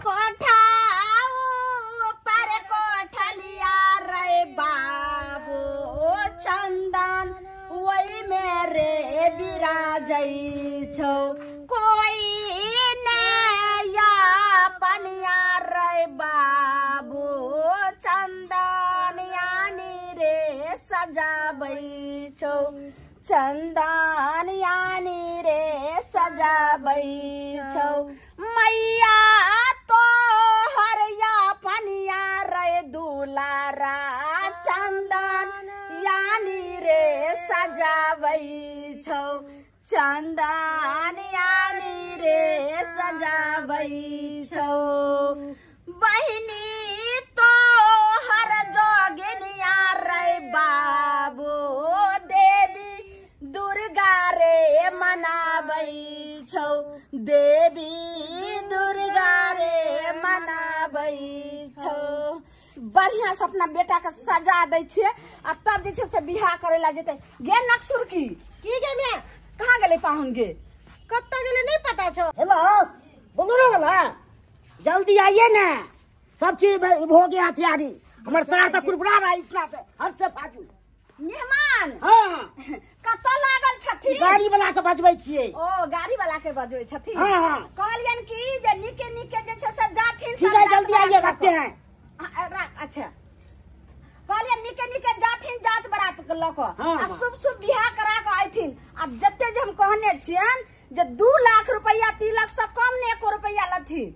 कोठा पर कोठलिया रे बाबू चंदन वही मेरे बिराजै छौ कोई ने या पनिया रे बाबू चंदन यानी रे सजाबै छौ चंदन यानी रे सजाबै छौ मैया तो हरिया पनिया रे दुलारा चंदन यानी रे सजाबै छौ चंदन यानी रे सजाबै छौ बहिनी तो हर जोगिनिया रे बाबू देवी दुर्गा रे मनाबै छौ देवी दुर्गा रे मनाबै छौ। बढ़िया से अपना बेटा के सजा दै छियै आ तब जे छै से बियाह करे ला जेतै। गे नक्सुर की गे मैं कहाँ गेलै पाहुन गे कत्ता गेलै नहीं पता छौ। हेलो बोलो वाला जल्दी आइए ना, सब चीज हो गया तैयारी। हमर सार त कुरकुरा रहा इतना से हद से फाजू मेहमान। हाँ कत लागल छथिन? गाड़ी वाला के बजबै छियै। ओ गाड़ी वाला के बजबै छथिन। हाँ हाँ कहलियन कि जे निके निके जे छै से जाथिन। ठीक है जल्दी आइए रखते हैं। अच्छा कहलियन निके निके जाथिन जात बारात के लऽ कऽ आ शुभ शुभ बियाह करा के अयथिन। आ जते जे हम कहने छियन जे 2 लाख रुपया तिलक से कम ने एको रुपया लथिन।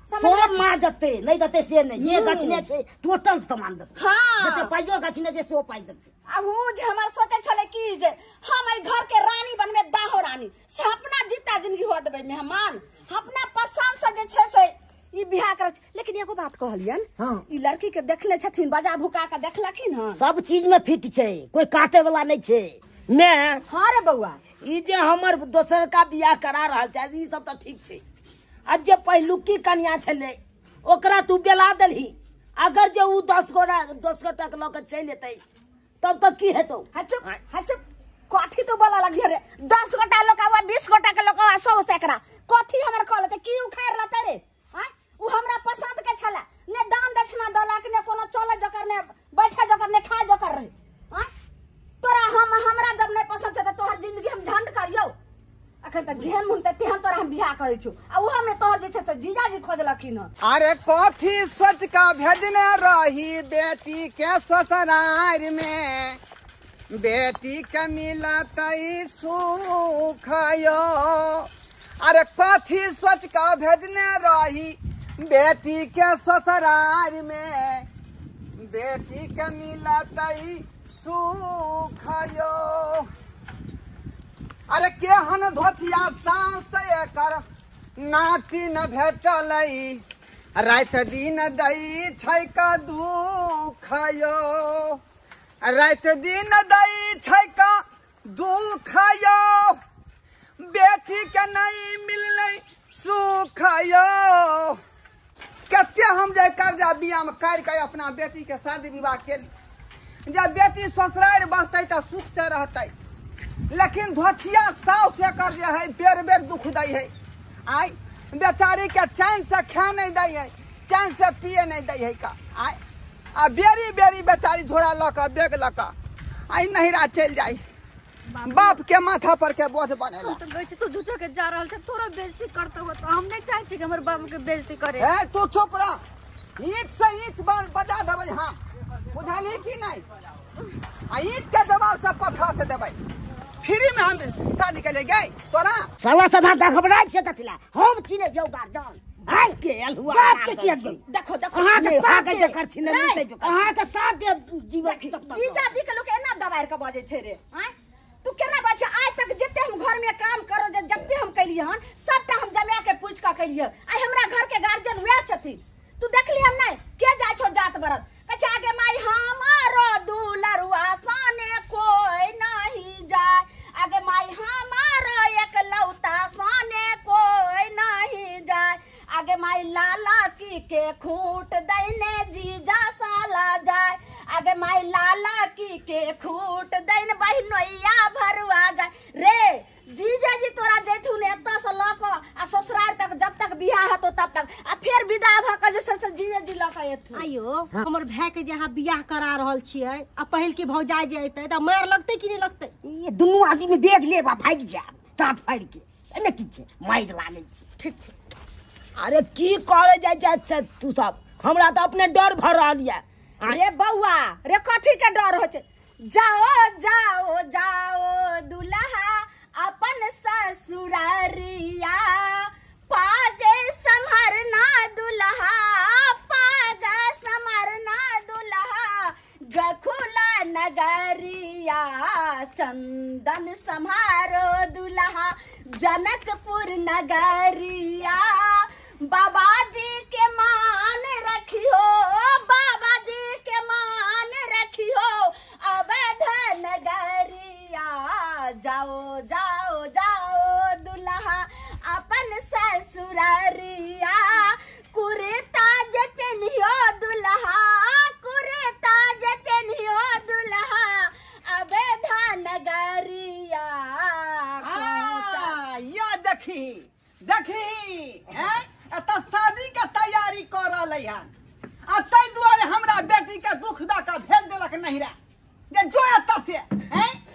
सब मार देते नहीं देते से नहीं, ये गछने छै टोटल सामान देते। हाँ जते पाइयो गछने छै सो पाइ देते। अब उ जे हमर सोचे छले कि जे हम एहि घर के रानी बनबे दाहो रानी से अपना जीता जिंदगी हो देबै मेहमान अपना पसंद से जे छै से ई बियाह कर। लेकिन एगो बात कहलियन। हाँ ई लड़की के देखने छथिन बजा भुका के देखलखिन हन सब चीज में फिट छै कोई काटे वाला नहीं छै ने। हाँ रे बउआ ई जे हमर दोसर का बियाह करा रहल छै ई सब त ठीक छै। आ जे पहिलुकी कन्या छलै ओकरा तू बेला देलही, अगर जे उ 10 गोटा के लऽ के चलि एतै तब तक की हेतौ? हाँ चुप हाँ चुप कथी तू बोला लगी रे? 10 गोटा लोग आवा 20 गोटा के लोग आवा 100 सैकड़ा कथी हमर कहलते की उखाड़ लतै रे? आय उ हमरा पसंद के छला ने दान दक्षिणा दलक ने कोनो चले जोकर ने बैठे जोकर ने खा जोकर रहे। आय तोरा हम हमरा जब नहीं पसंद छै त तोहर जिंदगी हम झंड करियौ। अखन त जेहन मन त तेहन तोरा हम बियाह करै छु आ उ हमने तोहर जे छै से जीजाजी खोजलखिन हन। अरे कथी सोच का भेजने रही बेटी के ससुराल में, बेटी के मिलतै सुख यो। अरे कथी सोच का भेजने रही बेटी के ससुराल में, बेटी के मिलतै सुख यो। अरे केहन धोतिया सास एकर नाति न भेटलै, राति दिन दै छै का दुख यो। राति दिन दै छै का दुख यो, बेटी के नहीं मिललै सुख यो। कते हम जे कर्जा बियाह में काटि के अपना बेटी के शादी विवाह केली, जब बेटी ससुराल बसतै तऽ सुख से रहतै, लेकिन धोतिया साउस एकर जे है बेर बेर दुख दै है। आय बेचारी के चैन से खाए नहीं दै है, चैन से पिए नहीं दै है का। आय आ बेरी बेरी बेचारी झोरा लऽ कऽ बैग लऽ कऽ आइ नहिरा चलि जाइ, बाप के माथा पर के बोझ बनेला। हम तो तू झूठो के जा रहल छै तोरो बेइज्जती करते हो तो हम नहीं चाहै छी कि हमर बाबू के बेइज्जती करे। ए तू चुप रह, ईंट से ईंट बजा देबै हम, बुझली कि नहीं? आ ईंट के जवाब से पत्थर से देबै, फ्री में हम शादी के ले गए तोरा। साला सब घबराइ छै कथिला हम छी ने यौ गार्जियन। आइ के अलहुआ बाप के किया देखो देखो अहाँ के साथ के जकर छी ने मिलतै जो अहाँ के साथ दे जीवन तक। जीजाजी के लोग एना दबार के बजै छै रे। आइ तू केना बजै? आइ तक जते हम घर में काम करो जे जते हम कैलियै हन सबटा हम जमा के पूछ के कैलियै। आइ हमरा घर के गार्जियन वएह छथिन। तू देखली हम नहीं के जाय छौ जात बरत कहे आगे माई हमारो दुलरुआ सने कोई नहीं जाय, आगे माई हमारो एकलौता सने कोई नहीं जाय, आगे माई लाला की के खूंट दैने जीजा साला जाय, आगे माई लाला की के खूंट दैन बहनोइया भरुआ जाय। रे जीजा जी तोरा जैथुन एतऽ से लऽ कऽ आ ससुराल तक जब तक बियाह हेतौ तब तक, आ फेर विदा छै से जीजे जी लऽ के एथुन। आइयो हमर भाय के जे अहाँ बियाह करा रहल छियै आ पहिल के भौजाई जे एतै तऽ मार लगतै कि नहि लगतै? ई दुनू आदमी में देख लेब आ भागि जायब टाट फाड़ि के। एहिमे की छै, मारि लागै छै। ठीक छै। अरे की करे जाइ छै तू सब, हमरा तऽ अपने डर भऽ रहल यऽ। रे बौआ रे, कथी के डर होइ छै? जाओ जाओ जाओ दुल्हा अपन ससुरारिया, पागे सम्हरना दुल्हा, पागा सम्हरना दुल्हा, गखुला नगरिया, चंदन सम्हारो दुल्हा, जनकपुर नगरिया, बाबा जी के मान रखियो, बाबा जी के मान रखियो, अवध नगरिया, जाओ जाओ जाओ दुल्हा अपन ससुरारिया, कुर्ता जे पेनियो दुल्हा, कुर्ता जे पेनियो दुल्हा, अवध नगरिया। या देखी देखी हैं, एतऽ शादी के तैयारी कऽ रहलै हन आ ताहि दुआरे हमरा बेटी के दुख दऽ कऽ भेज देलक नहिरा जे जो एतऽ से हैं,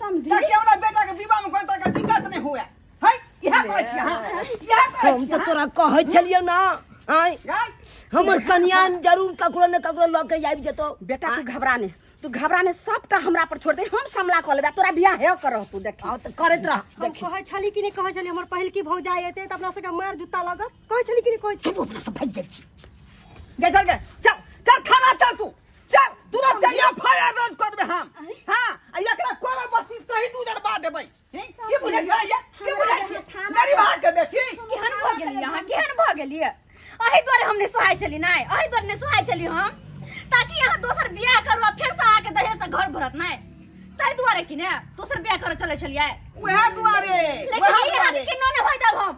ताकि हमरा बेटा के विवाह में कोई तरह के दिक्कत नहीं हुए। है इएह कहै छी अहाँ, इएह कहै हम छी तऽ तोरा कहै छलियौ ना, आँय हमर कनिया जरूर ककरो ने ककरो लऽ के आबि जेतौ। बेटा तू घबरा ने, तू घबरा ने, सबटा हमरा पर छोड़ दे, हम समला कऽ लेबै, तोरा बियाह हे करह तू। देखी आउ तऽ करैत रह। हम कहै छली कि नहि कहै छली हमर पहिल की भौजाई एतै तऽ अपना सबके मार जुत्ता लागत? कहै छली कि नहि कहै छली? चुप, अपना सब भागि जाइ छी। जा चल गे, चल चल थाना चल तू, चल तुरंत एफआईआर दर्ज कर देबै हम। हां, आ एकरा कोरा बस्ती सही उजरबा देबै। की बुझै छै ये, की बुझै छै गरीब के बेटी? केहन भऽ गेलियै अहाँ, केहन भऽ गेलियै? एहि दुआरे हम नहि सोहाइ छली, नहि एहि दुआरे नहि सोहाइ छली हम, ताकि अहाँ दोसर बियाह करू आ फेर से अहाँके दहेज से घर भरत नहि, ताहि दुआरे कि ने दोसर बियाह करऽ चलै छलियै। उएह दुआरे, लेकिन ई अहाँके किन्नो नहि होय देब हम,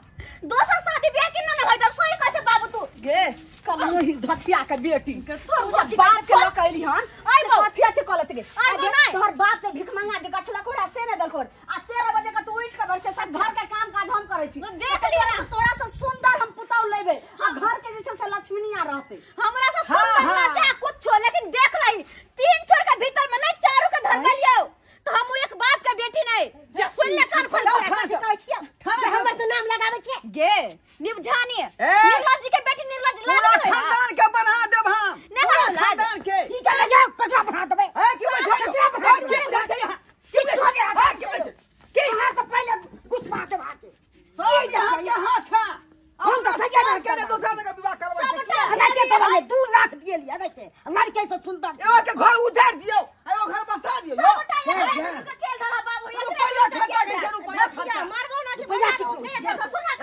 दोसर शादी बियाह किन्नो नहि होय देब। सही कहै छै बाबू तू। गे कमोही धछिया के बेटी, बाप के लऽ के अयली हन, आइ बौ। कथी अथी कऽ लेतै गे? आइ बौ नहि। तोहर बाप के भिख मंगा जे गछलक ओकरा से नहि देलको, आ 13 बजे के तू उठि के बैठ छै, सब घर के काम काज हम करै छी। देख लिअ ना। तोरा से सुंदर हम पुतौह लेबै आ घर के जे छै से लक्ष्मीनिया रहतै। हमरा से सुंदर ना चाहे कुछो, लेकिन देख लही 3 छोर के भीतर में नहीं चारों के धर लियो तो हम एक बाप के बेटी नहीं। सुन ले कान खोल चल, के। थाना कथी कहै छियै? थाना हमर तो नाम लगाबै छियै। गे निबझानी, ए! निर्लज्ज के बेटी निर्लज्ज पूरा लाज होय। खानदान के बना देब हम, नहीं पूरा लाज। खानदान के। की करै जाउ, ककरा बना देबै? ए, की बोलै छै? ककरा बना ए, की देबै? बोलै छै यहाँ? की छोड़े ए, की बोलै छै? की अहाँ से पहिले गुस्सा देब अहाँके। सब यहाँ के हाथ है। हम तऽ सही हम के दोसर जगह विवाह करबै छै। सबटा अरे के तोरा 2 लाख दिएली, अरे के लड़के से सुंदर। एगो के घर उजाड़ दियौ, एगो घर बसा दियौ। सबटा एकरे दुनू के खेल धरा बाबू, एकरे रुपैया दुनू के खर्चा खेल के धरा। रुपैया धचिया, खर्चा। मारबो ना कि रुपैया भगा की दू। करू? नहीं, देखो, सुना ए,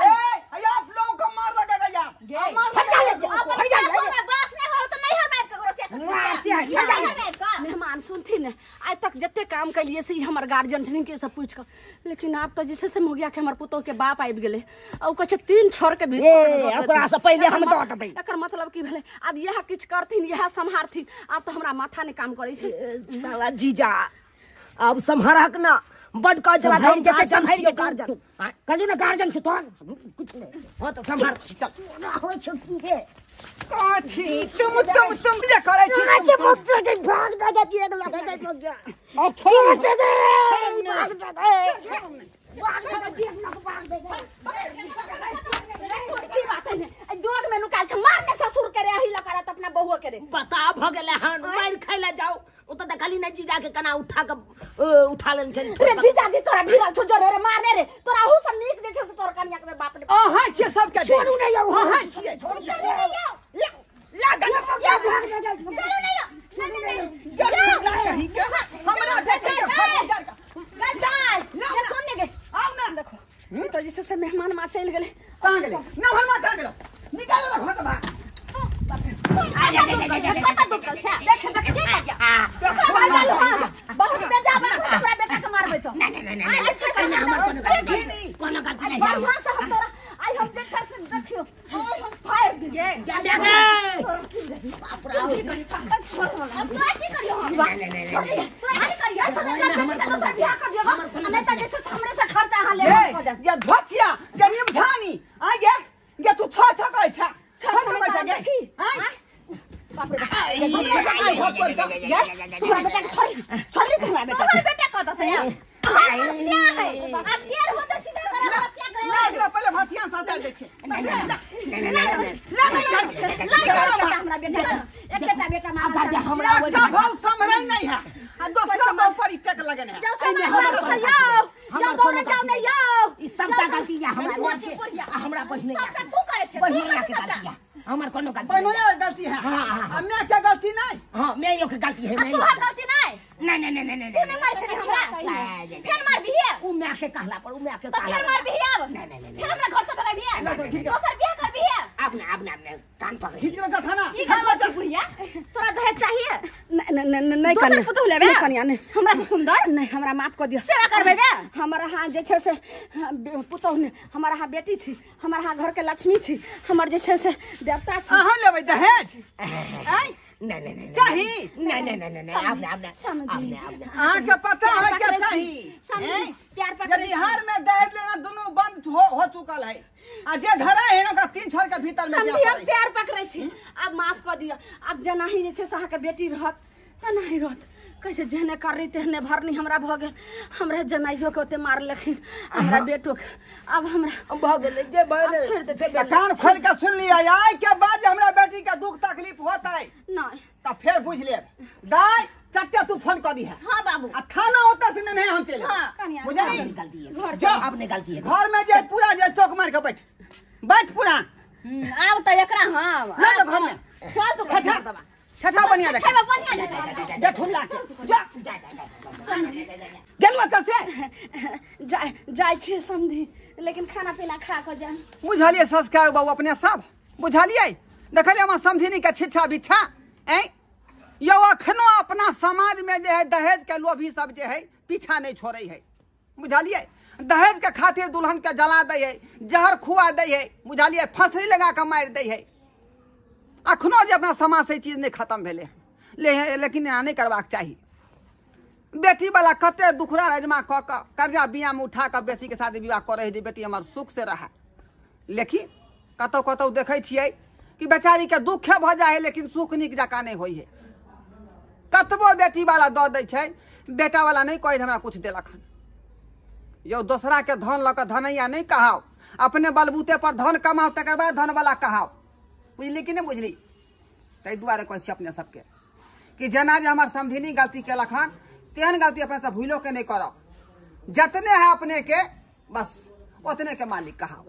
आप लोगों को मार लगेगा यार। गे। मार फरिया ले लगेगा। जाओ, अपन फरिया ले सासुर जाओ। में बास नहीं हो तो नैहर में आबि ककरो से मारते हैं, फरिया ले नैहर में आबि कऽ। मेहमान सुनथिन ने, आइ तक जते काम कैलिए से ई हमर गार्जियन छथिन के सब पूछि कऽ, लेकिन आब तऽ जे छै से मोगिया के हमर पुतोह के बाप आबि गेलै आ ओ कहै छै 3 छोर के भीतर ए, में दऽ देथिन। ओकरा से पहिले हम दऽ देबै। एकर मतलब की भेलै? आब इएह किछु करथिन, इएह सम्हारथिन, आब तऽ हमरा माथा नहि काम करै छै। साला जीजा अब सम्हारक ना, बड कहै छला सम्हारि धरि जेतै गार्जियन सम्हारि छियौ, के गार्जियन। कहलियौ ना गार्जियन छी तोहर, कुछ नहि। हँ तऽ सम्हार। चल होइ छौ की गे? कथी तुम तुम तुम जे करै छी? अच्छा, बहुत जगह भाग दे दे एक लगा दे भाग जा। अब छोड़ो भाग दे दे, भाग दे दे। भाग दे दे, एक लग भाग दे दे। की बात है ने? एहि दोग में नुकायल छै, मारने ससुर के रे, एहि लऽ करत अपना बहुओ के रे। बता भऽ गेलै हन, मारि खाइ लए जाउ। ओ तऽ देखली नहि जीजा के केना उठा के उठा लेने छलै। रे जीजाजी तोरा भिड़ल छौ जोरे रे, मारने रे, तोरा अहू से नीक जे छै से तोर कनिया के बाप रे। अहाँ छियै सबके। छोड़ू नहि यौ, अहाँ छियै। चलू नहि यौ। ला गने चलू नहि यौ। नहि, नहि, नहि। ला कहीं के हमरा बेटी के घर उजाड़ के। गद्दार। ये सुन ने गे। आउ ना। देखो, ई तऽ जे छै से मेहमान माँ चलि गेलै। कहाँ गेलै? मेहमान माँ कहाँ गेलै? निकाल ला घर से बाहर। देख देख के गया। बहुत बेजा बात है, तोरा बेटा के मारबै तऽ। नहि नहि नहि आइ जे छै से हमर कोनो गलती नहि, कोनो गलती नहि। बढ़िआँ से हम तोरा आइ हम जे छै से देखियौ, आइ हम फाड़ि दियै। बाप रे। अब तोरा की करियौ हम? तोरा की करियौ? ऐसे में हमरा बेटी के दोसर बियाह कर दियौ। नहीं तऽ जे छै से हमरे से खर्चा अहाँ लेब ए, भऽ जायत। ये धोतिया, ये निमझानी, आ ये, ये तू छ छ कहै छ। छ छ छ कहै छ नहि गे। की? आँय? आँय? बाप रे बाप हमरा बेटा के छोड़ छोड़ ली हमरा बेटा तोहर बेटा कत से हमर सिया है अब टेर होते सीधा कर हमरा सिया गया ना एकरा पहिले भथिया ससार दै छै। हमरा बेटा एकटा बेटा मार अगर जे हमरा एकटा भाव सम्हरै नहीं है आ दोसरा भाव पर टेक लगन है। जाओ सब जाओ जाओ दौड़े जाओ नहीं जाओ ई सबटा गलती या हमरा हमरा बहिने सबटा तू करे छे बहिने के गलती है हमर कोनो गलती बहिनोया गलती है। हां आ मैं के गलती नहीं। हां मैं यो के गलती है। मैं तोहर गलती नहीं। नहीं नहीं नहीं नहीं तू नहीं मार छे हमरा फेर मार भी है उ मैं के कहला पर उ मैं के कहला फेर मार भी है अब। नहीं नहीं नहीं फेर हमरा घर से भगाबी है दोसर बियाह कर भी है। अपना अपना अपना कान पकड़ खींच के थाना की गलती बुढ़िया तोरा दहेज चाहिए? नहीं नहीं नहीं दोसर पुतोह लेबे कनिया नहीं हमरा से सुंदर नहीं हमरा माफ कर दियो। सेवा करबे बे हमरा हां जे छै से पुतोह ने हमरा हां बेटी छी हमरा हां घर के लक्ष्मी छी हमर जे छै से देवता छी। अहाँ लेबै दहेज? नहीं नहीं नहीं चाही नहीं नहीं नहीं नहीं आपने आपने आपने आपने अहाँ के पता है क्या चाही? प्यार पकड़ बिहार में दहेज लेना दोनों बंद हो चुकल है आ जे धरा है ना 3 छोर के भीतर में हम प्यार पकड़ै छी। अब माफ कर दियो। अब जेना ही जे छै से अहाँ के बेटी रहत त नहीं रहत कैसे जेहने कर रही तेहने भरनी हमरा भ गेल। हमरा जमाइयो के ओते मारलखिन हमरा बेटो के अब हमरा भ गेल जे भ गेल छोड़ दे। कान खोल के सुन लिया आइ के बाद हमरा बेटी के दुख तकलीफ होतै नहीं त फेर बुझ लेब। दाई चट्टे तू फोन कर दी है। हां बाबू आ थाना होता से नहीं हम चले। हां बुझली गलती है घर अब ने गलती है घर में जे पूरा जे चौक मार के बैठ बैठ पूरा आब त एकरा। हां ले घर में चल तू खा दबा ठठा बनिया रख बनिया जा ठुल्ला के जा जा जा गेलवा चल से जा जाय छी समधी लेकिन खाना पीना खा के जा। बुझलिए संस्कार बाबू अपने सब बुझलिए देखलिए हम समधिनी के छिछा बिछा ऐ यो अखनो अपना समाज में जे है दहेज के लोभी सब जे है पीछा नहीं छोड़े है। बुझलिए दहेज के खातिर दुल्हन के जला दै है जहर खुआ दै है बुझलिए फांसी लगा के मारि दै है। अखनो जे अपना समाज से चीज नहीं खत्म भेलै ले लेकिन एना नहीं करबाक चाही। बेटी वाला कते दुखड़ा रजमा कऽ कऽ कर्जा बिया में उठा कऽ बेसी के शादी विवाह करै है जे बेटी हमर सुख से रहै। लेकिन कतौ कतौ देखै छियै कि बेचारी के दुखे भऽ जाइ है लेकिन सुख नीक जकाँ नहीं होइ है। कतबो बेटी वाला दऽ दै छै बेटा वाला नहीं कहै हमरा कुछ देलक हन। यौ दोसरा के धन लऽ कऽ धनैया नहीं कहाओ अपने बलबूते पर धन कमाओ तकर बाद धन वाला कहाओ। बुझली कि नहीं बुझली? ताहि दुआरे कहै छी अपने सबके कि जेना जे हमर समधिनी गलती केलक हन तेहन गलती अपने सब भूलो के नहीं करब। जतने है अपने के बस उतने के मालिक कहाओ।